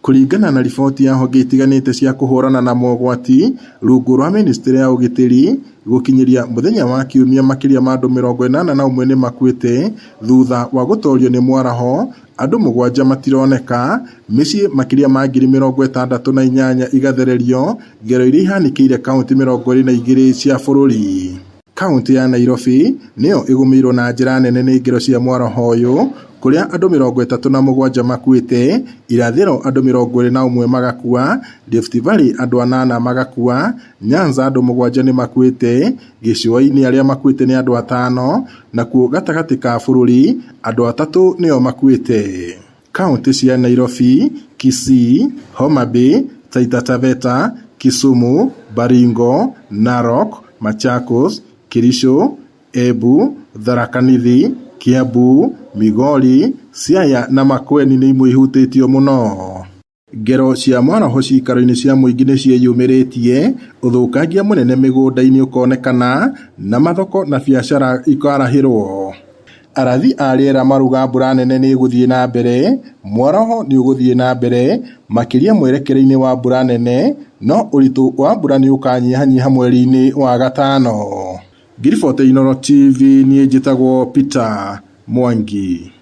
Kũringana na riboti ya honge itiganĩte cia kũhũrana na mogwati rungu rwa mĩnĩstrĩ ya ũgitĩri, gũkinyĩria mũthenya wa Kiumia makĩria ma andũ 81 nĩmakuĩte thutha wa gũtorio nĩ mwaraho, andũ 7 matironeka, mĩciĩ makĩria ma 68,000 ĩgathererio, ngero iria ihanĩkĩire kauntĩ 22 cia bũrũri. Kauntĩ ya Nairobi nĩyo ĩgũmĩirwo na njĩra nene nĩ ngero cia mwaraho ũyũ kũrĩa andũ 37 makuĩte, irathĩro andũ 21 magakua, Rift Valley andũ 8 magakua, Nyanza andũ 7 nĩmakuĩte, gĩcũa-inĩ arĩa makuĩte nĩ andũ 5, nakuo gatagatĩ ka bũrũri andũ 3 nĩo makuĩte. Kauntĩ cia Nairobi, Kisii, Homa Bay, Taita Taveta, Kisumu, Baringo, Narok, Machakos, Kericho, Embu, Tharaka Nithi, Kiambu, Migori, Siaya na Makueni nĩ imwe ihutĩtio mũno. Ngero cia mwaraho ciikaro-inĩ cia mũingĩ nĩciĩyumĩrĩtie, ũthũkangia mũnene mĩgũnda-inĩ ũkonekana, na mathoko na biacara ikarahĩrwo. Arathi a rĩera marauga mbura nene nĩĩgũthiĩ na mbere, mwaraho nĩũgũthiĩ na mbere, makĩria mwerekera-inĩ wa mbura nene, no ũritũ wa mbura nĩũkanyihanyiha mweri-inĩ wa gatano. Ngĩribotera Inooro TV niĩ njĩtagwo Peter Mwangi.